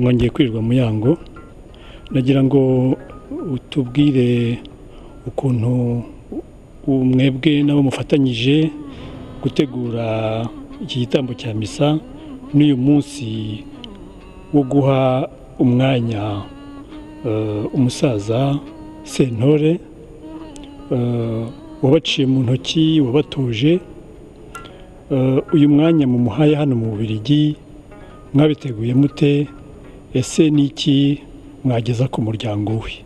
Mwongeye kwirirwa Muyango, nagira ngo utubwire ukuntu mwebwe nabo mufatanyije gutegura iki gitambo cya misa n'uyu munsi wo guha umwanya umusaza Sentore wabaciye mu ntoki, wabatoje. Uyu mwanya mumuhaye hano mu Bubiligi mwabiteguye mute? Ese niki mwageza ku muryango we?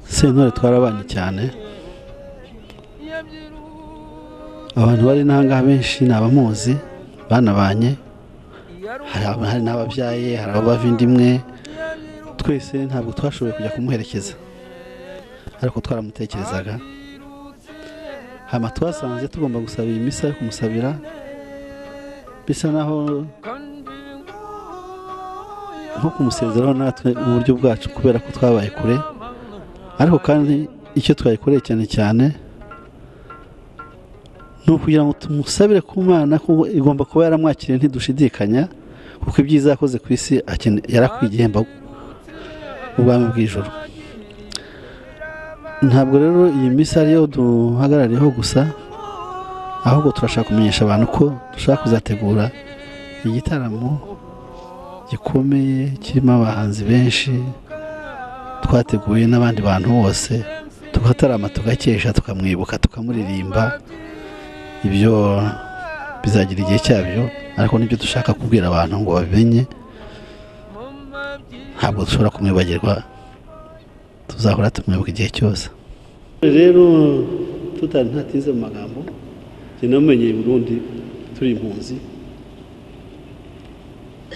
Sentore twarabanye cyane, abantu bari n'ahangaha benshi ni abamuzi banabanye, hari n'ababyaye, hari abavindimwe, twese ntabwo twashoboye kujya kumuherekeza ariko twaramutekerezaga. Hama twasanze tugomba gusaba iyi misa yo kumusabira, bisa naho nko kumusezeraho natwe mu buryo bwacu kubera ko twabaye kure, ariko kandi icyo twayikoreye cyane cyane ni ukugira ngo tumusabire ku Mana, kuko igomba kuba yaramwakiriye ntidushidikanya, kuko ibyiza yakoze ku isi yarakwiye igihembo ubwami bw'ijuru. Ntabwo rero iyi misa ariyo duhagarariyeho gusa, ahubwo turashaka kumenyesha abantu ko dushaka kuzategura igitaramo gikomeye kirimo abahanzi benshi twateguye n'abandi bantu bose, tugatarama, tugakesha, tukamwibuka, tukamuririmba. Ibyo bizagira igihe cyabyo, ariko nibyo dushaka kubwira abantu ngo babimenye. Ntabwo dushobora kumwibagirwa, tuzahora tumwibuka igihe cyose. Rero tutari ntatinze mu magambo, njye namenyeye Burundi turi impunzi,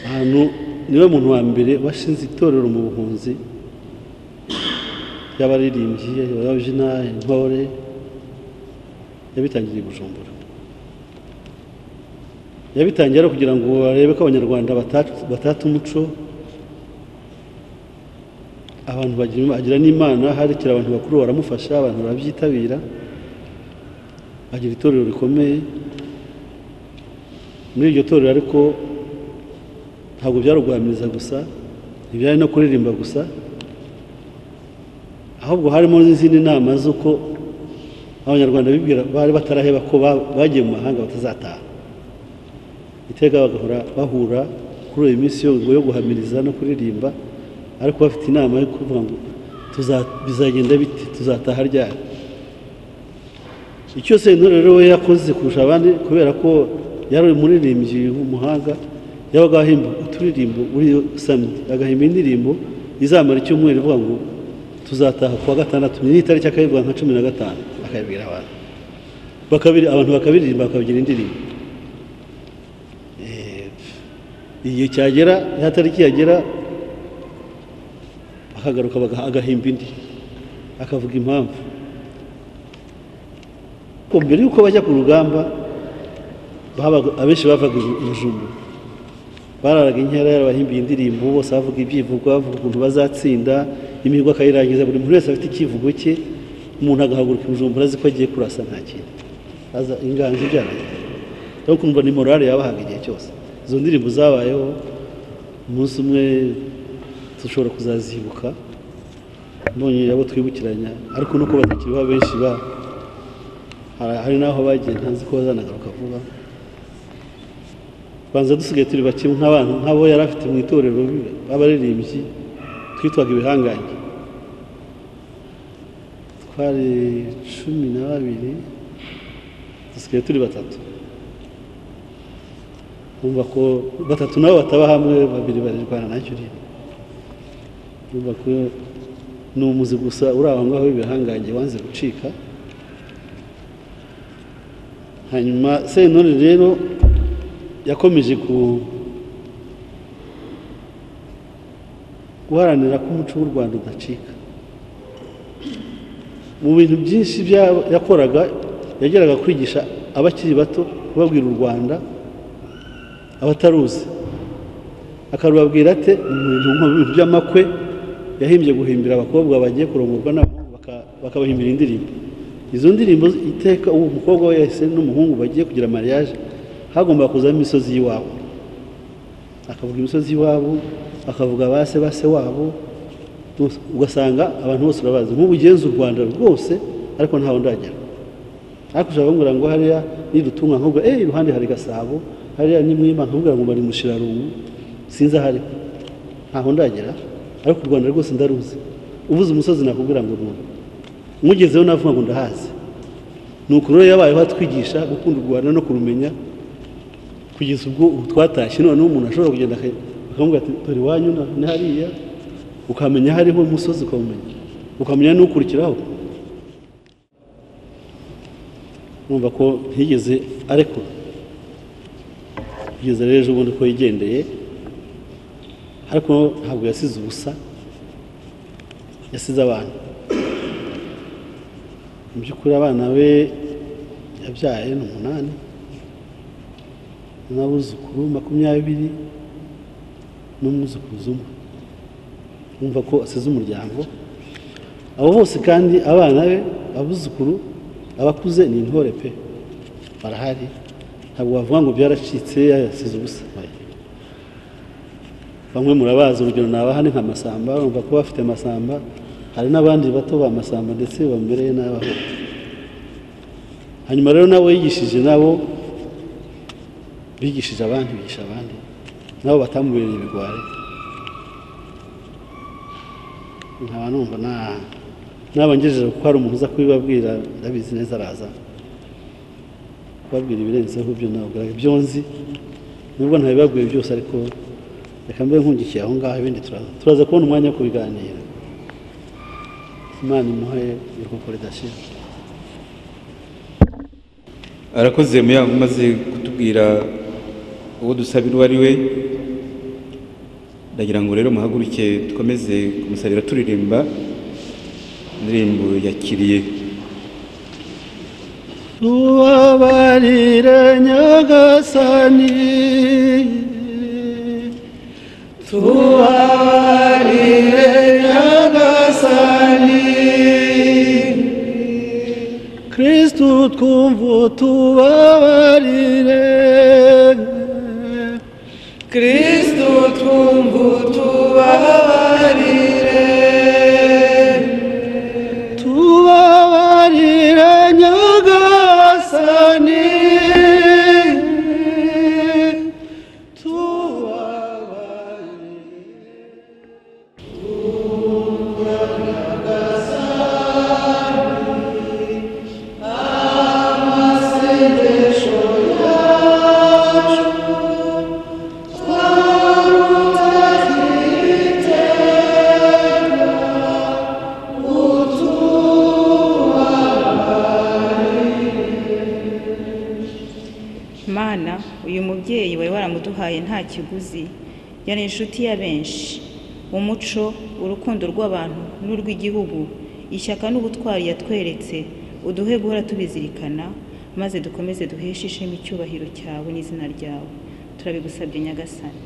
ahantu niwe muntu wa mbere washinze itorero mu buhunzi y'abaririmbyi, y'ababyina, intore, yabitangiriye Bujumbura. Yabitangiye ari kugira ngo barebe ko Abanyarwanda batata umuco, abantu bagira n'Imana, harekera abantu bakuru baramufasha, abantu barabyitabira, agira itorero rikomeye. Muri iryo torero ariko ntabwo byari uguhamiriza gusa, ntibyari no kuririmba gusa, ahubwo harimo n'izindi nama z'uko Abanyarwanda bibwira bari bataraheba ko bagiye mu mahanga batazataha. Iteka bagahora bahura kuri iyi minsi yo guhamiriza no kuririmba, ariko bafite inama yo kuvuga ngo bizagenda bite, tuzataha ryari. Icyo Sentore rero we yakoze kurusha abandi, kubera ko yari umuririmbyi w'umuhanga, yabaga ahimba uturirimbo buri samedi, agahimba indirimbo izamara icyumweru ivuga ngo tuzataha kuwa gatandatu, ni itariki akayivuga nka 15, akayibwira abantu, abantu bakabiririmba, bakabigira indirimbo. Igihe cyagera, ya tariki yagera, akagaruka agahimba indi, akavuga impamvu. Mbere yuko bajya ku rugamba, abenshi bavaga i Bujumbura, bararaga inkera, yarabahimbiye indirimbo, bose bavuga ibyivugo, bavuga ukuntu bazatsinda, imihigo akayirangiza, buri muntu wese afite icyivugo cye. Umuntu agahaguruka i Bujumbura azi ko agiye kurasa nta kintu, aza inganzo ibyarangiye. Ariko kumva ni morale yabahaga igihe cyose. Izo ndirimbo zabayeho, umunsi umwe dushobora kuzazibuka, mbonye abo twibukiranya, ariko nuko batakiriho benshi hari n'aho bagiye ntazi ko bazanagaruka vuba. Banza dusigaye turi bake nk'abantu nk'abo yari afite mu itorero b'abaririmbyi twitwaga ibihangange, twari 12, dusigaye turi 3. Umva ko 3 nabo bataba hamwe, 2 barirwana nacyo uri. Umva ko ni umuzi gusa uri aho ngaho w'ibihangange wanze gucika. Hanyuma Sentore rero yakomeje guharanira ko umuco w'u Rwanda udacika. Mu bintu byinshi yakoraga, yageraga kwigisha abakiri bato, kubabwira u Rwanda abataruzi, akarubabwira ate mu bintu by'amakwe yahimbye guhimbira abakobwa bagiye kurongorwa n'abahungu, bakabahimbira indirimbo. Izo ndirimbo iteka uwo mukobwa wese n'umuhungu bagiye kugira mariage hagomba kuzamo imisozi y'iwabo. Akavuga imisozi iwabo, akavuga base base wabo, ugasanga abantu bose urabazi. Nk'ubu ugenza u Rwanda rwose ariko ntaho ndagera. Ariko ushobora kumbwira ngo hariya nidutunga nkubwo iruhande hari Gasabo, hariya ni Mwima, nkubwira ngo bari Mushirarungu, sinzi ahari, ntaho ndagera, ariko u Rwanda rwose ndaruzi. Uvuze umusozi nakubwira ngo nuwo, mugezeho navuga ngo ndahazi. Nuko rero yabayeho atwigisha gukunda u Rwanda no kurumenya kugeza ubwo twatashye. Noneho umuntu ashobora kugenda akamubwira ati dore iwanyu ni hariya, ukamenya hariho umusozi ukawumenya, ukamenya n'ukurikiraho. Numva ko ntigeze arekura kugeza rero ejo bundi ko yigendeye, ariko ntabwo yasize ubusa, yasize abana. Mu by'ukuri abana be yabyaye ni 8 n'abuzukuru 20 n'umwuzukuruza umwe. Numva ko asize umuryango. Abo bose kandi abana be, abuzukuru, abakuze ni intore pe, barahari. Ntabwo bavuga ngo byaracitse yasize ubusa. Bamwe murabazi, urugero nabaha ni nka Masamba, urumva ko bafite Masamba, hari n'abandi bato ba Masamba ndetse bamubereye n'abaho. Hanyuma rero nabo yigishije, nabo bigishije abandi, bigisha abandi, nabo batamubereye ibigwari. Nkaba numva naba ngejeje kuko hari umuntu uza kubibabwira, ndabizi neza araza kubabwira ibirenzeho ibyo nababwiraga, ibyo nzi, nubwo ntabibabwiye byose, ariko reka mbe nkungikiye aho ngaho, ibindi turaza kubona umwanya wo kubiganira. Imana imuhe iruhuko ridashira. Arakoze Muyango, umaze kutubwira uwo dusabira uwo ari we. Ndagira ngo rero muhaguruke dukomeze kumusabira turirimba indirimbo yakiriye. Tubabarire Nyagasani, tubabarire Nyagasani, Kristu twumva tubabarire, Kristu twumva tubabarire, tubabarire Nyagasani, Mana, uyu mubyeyi wari waramuduhaye nta kiguzi, yari inshuti ya benshi. Umuco, urukundo rw'abantu n'urw'igihugu, ishyaka n'ubutwari yatweretse, uduhe guhora tubizirikana, maze dukomeze duheshe ishema icyubahiro cyawe n'izina ryawe. Turabigusabye Nyagasani.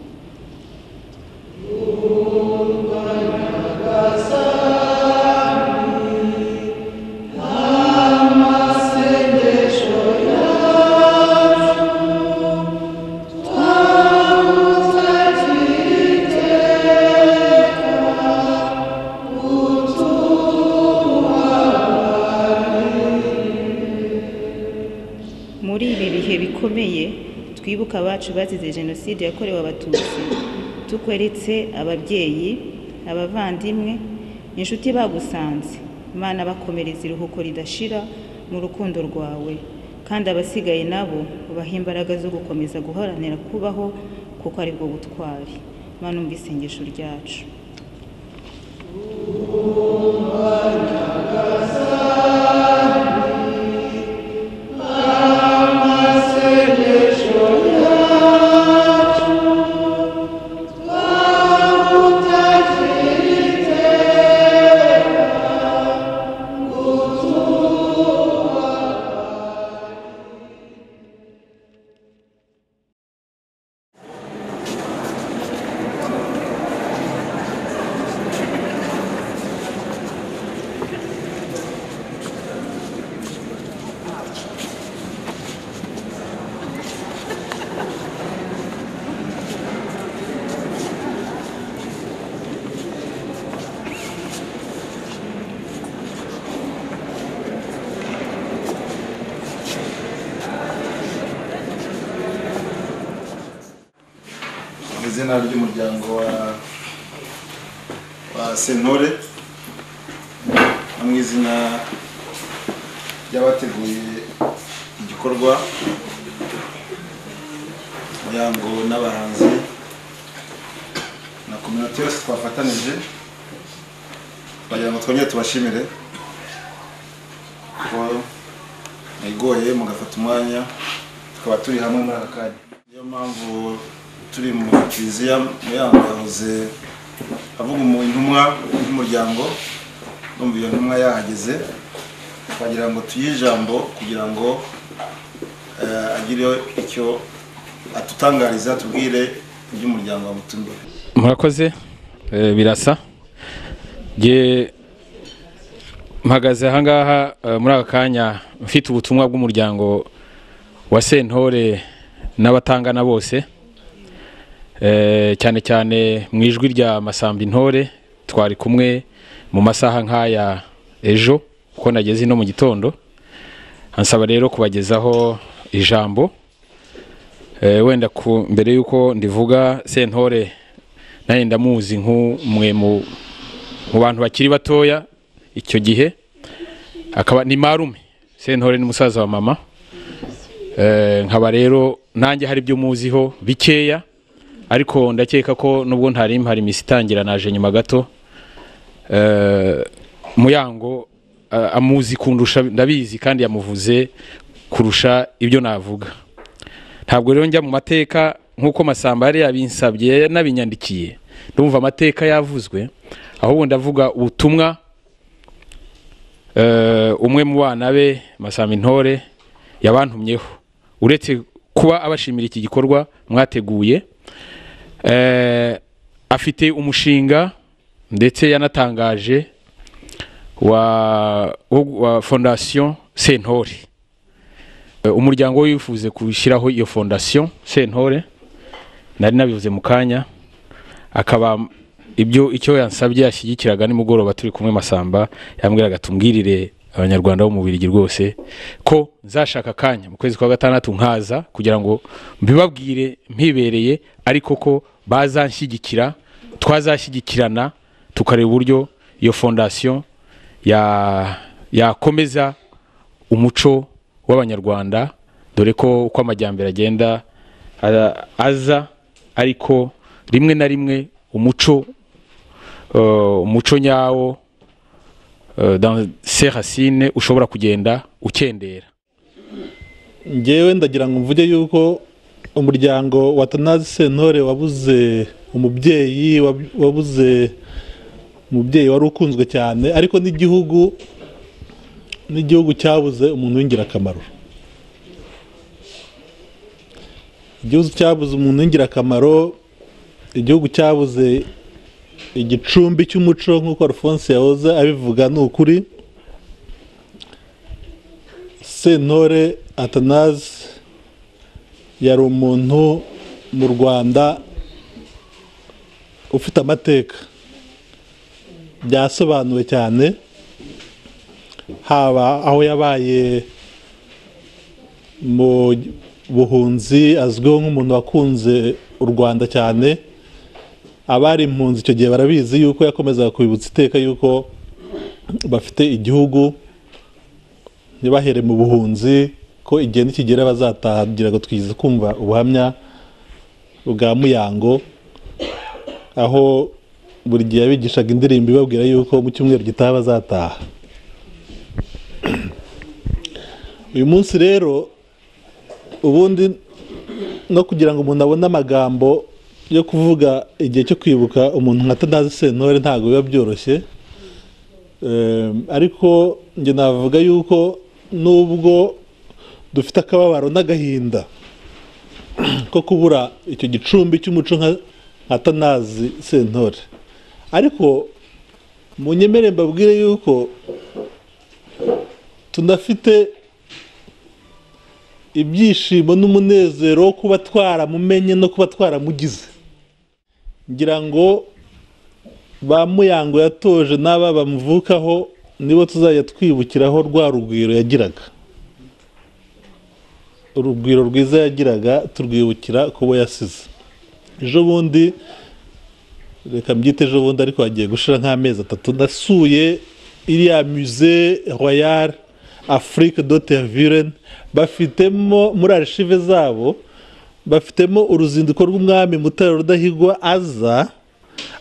Muri ibi bihe bikomeye twibuka abacu bazize jenoside yakorewe Abatutsi, tukweretse ababyeyi, abavandimwe, inshuti bagusanze. Imana bakomereza iruhuko ridashira mu rukundo rwawe, kandi abasigaye nabo ubahe imbaraga zo gukomeza guharanira kubaho kuko ari bwo butwari. Mana, umva isengesho ryacu. Izina ry'umuryango wa Sentore no mu izina ry'abateguye igikorwa, Muyango n'abahanzi na communauté yose twafatanije, twagira ngo twongere tubashimire ko mwigoye mugafata umwanya tukaba turi hamwe muri aka kanya. Niyo mpamvu turi mu kiliziya. Muyango yahoze avuga mu intumwa y'umuryango, numva iyo ntumwa yahageze, twagira ngo tuyihe ijambo kugira ngo agire icyo atutangariza, tubwire iby'umuryango wamutumiye. Murakoze. Birasa nge mpagaze ahangaha muri aka kanya mfite ubutumwa bw'umuryango wa Sentore n'abatangana bose, cyane cyane mu ijwi rya Masamba Intore. Twari kumwe mu masaha nk'aya ejo kuko nageze ino mu gitondo, ansaba rero kubagezaho ijambo. Wenda ku mbere yuko ndivuga, Sentore nanjye ndamuzi nk'umwe mu bantu bakiri batoya icyo gihe, akaba ni marume. Sentore ni musaza wa mama. Nkaba rero nanjye hari ibyo muziho bikeya, ariko ndakeka ko nubwo ntari mpari imisi itangira naje nyuma gato, Muyango amuzi kundusha, ndabizi, kandi yamuvuze kurusha ibyo navuga. Ntabwo rero njya mu mateka nk'uko Masamba yari yabinsabye nabinyandikiye, ndumva amateka yavuzwe, ahubwo ndavuga ubutumwa umwe mu bana be Masamba Intore yabantumyeho. Uretse kuba abashimira iki gikorwa mwateguye, afite umushinga ndetse yanatangaje wa Fondation Sentore. Umuryango wifuze gushyiraho iyo Fondation Sentore, nari nabivuze mu kanya, akaba ibyo icyo yansabye yashyigikiraga. Nimugoroba turi kumwe Masamba yambwiraga, tumbwirire Abanyarwanda bo mu Bubiligi rwose ko nzashaka akanya mu kwezi kwa gatandatu nkaza kugira ngo mbibabwire mpibereye, ariko ko bazanshyigikira, twazashyigikirana tukareba uburyo iyo fondation yakomeza umuco w'Abanyarwanda, dore ko uko amajyambere agenda aza, ariko rimwe na rimwe umuco nyawo dans ses racines ushobora kugenda ukendera. Ngewe ndagira ngo mvuge yuko umuryango wa Athanase Sentore wabuze umubyeyi, wabuze umubyeyi wari ukunzwe cyane, ariko n'igihugu cyabuze umuntu w'ingirakamaro. Igihugu cyabuze umuntu w'ingirakamaro, igihugu cyabuze igicumbi cy'umuco nk'uko Alphonse yahoze abivuga, ni ukuri. Sentore Athanase yari umuntu mu Rwanda ufite amateka, byasobanuwe cyane, haba aho yabaye mu buhunzi, azwiho nk'umuntu wakunze u Rwanda cyane. Abari impunzi icyo gihe barabizi yuko yakomezaga kubibutsa iteka yuko bafite igihugu, ntibahere mu buhunzi, ko igihe nikigera bazataha. Kugira ngo twize kumva ubuhamya bwa Muyango, aho buri gihe yabigishaga indirimbo ibabwira yuko mu cyumweru gitaha bazataha. Uyu munsi rero ubundi no kugira ngo umuntu abone amagambo yo kuvuga igihe cyo kwibuka umuntu nka Athanase Sentore ntabwo biba byoroshye, ariko njye navuga yuko nubwo dufite akababaro n'agahinda ko kubura icyo gicumbi cy'umuco nka Athanase Sentore, ariko munyemere mbabwire yuko tunafite ibyishimo n'umunezero wo kuba twaramumenye no kuba twaramugize. Ngira ngo ba Muyango yatoje n'aba bamuvukaho nibo tuzajya twibukiraho rwa rugwiro yagiraga, urugwiro rwiza yagiraga turwibukira kubo yasize. Ejo bundi, reka mbyite ejo bundi, ariko hagiye gushira nk'amezi 3, nasuye iriya Musée Royal Afrique de Tervuren. Bafitemo muri archive zabo, bafitemo uruzinduko rw'umwami Mutara Rudahigwa aza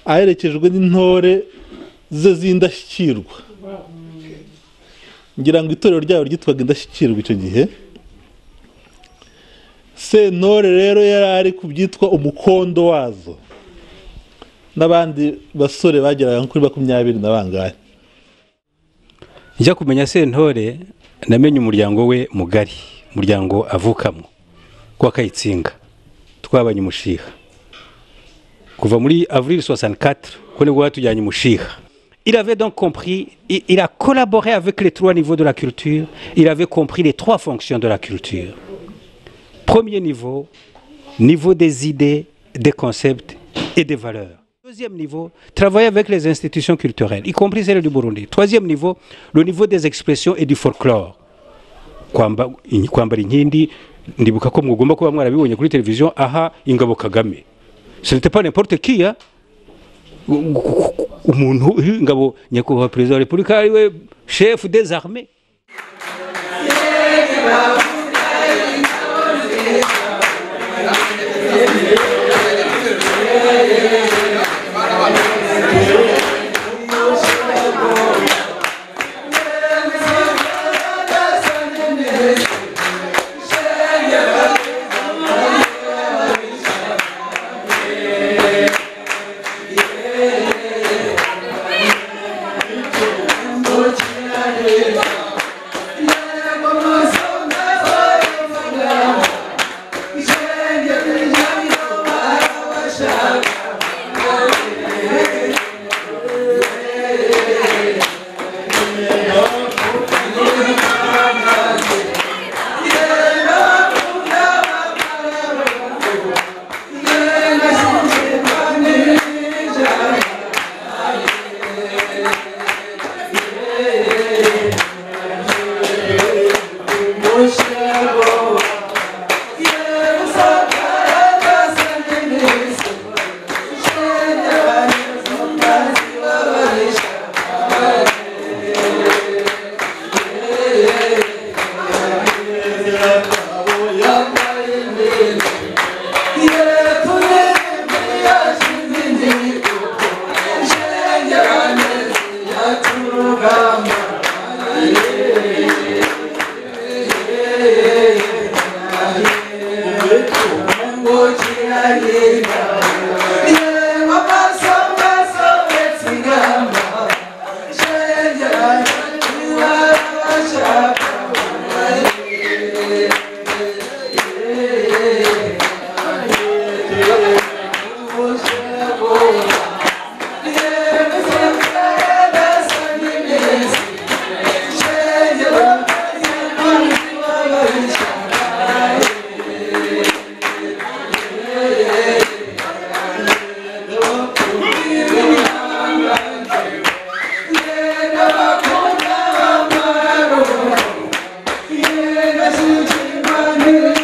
aherekejwe n'intore ze z'indashyikirwa. Ngira ngo itorero ryabo ryitwaga Indashyikirwa icyo gihe. Sentore rero yari ari ku byitwa umukondo wazo n'abandi basore bageraga kuri 20 na bangahe. Njya kumenya Sentore, namenye umuryango we mugari, umuryango avukamo kwa Kayitsinga. Twabanye umushiha kuva muri avril 64, ko nibwo batujyanye umushiha. Il avait donc compris, il a collaboré avec les 3 niveaux de la culture, il avait compris les 3 fonctions de la culture. Premier niveau, niveau des idées, des concepts et des valeurs. Deuxième niveau, travailler avec les institutions culturelles, y compris celles du Burundi. Troisième niveau, le niveau des expressions et du folklore. Kwambara inkindi, ndibuka ko mugomba kuba mwarabibonye kuri televiziyo aha ingabo Kagame. Ce n'était pas n'importe qui, hein? Umuntu ingabo nyakubahwa perezida wa Repubulika ariwe chef des armées. Yeah.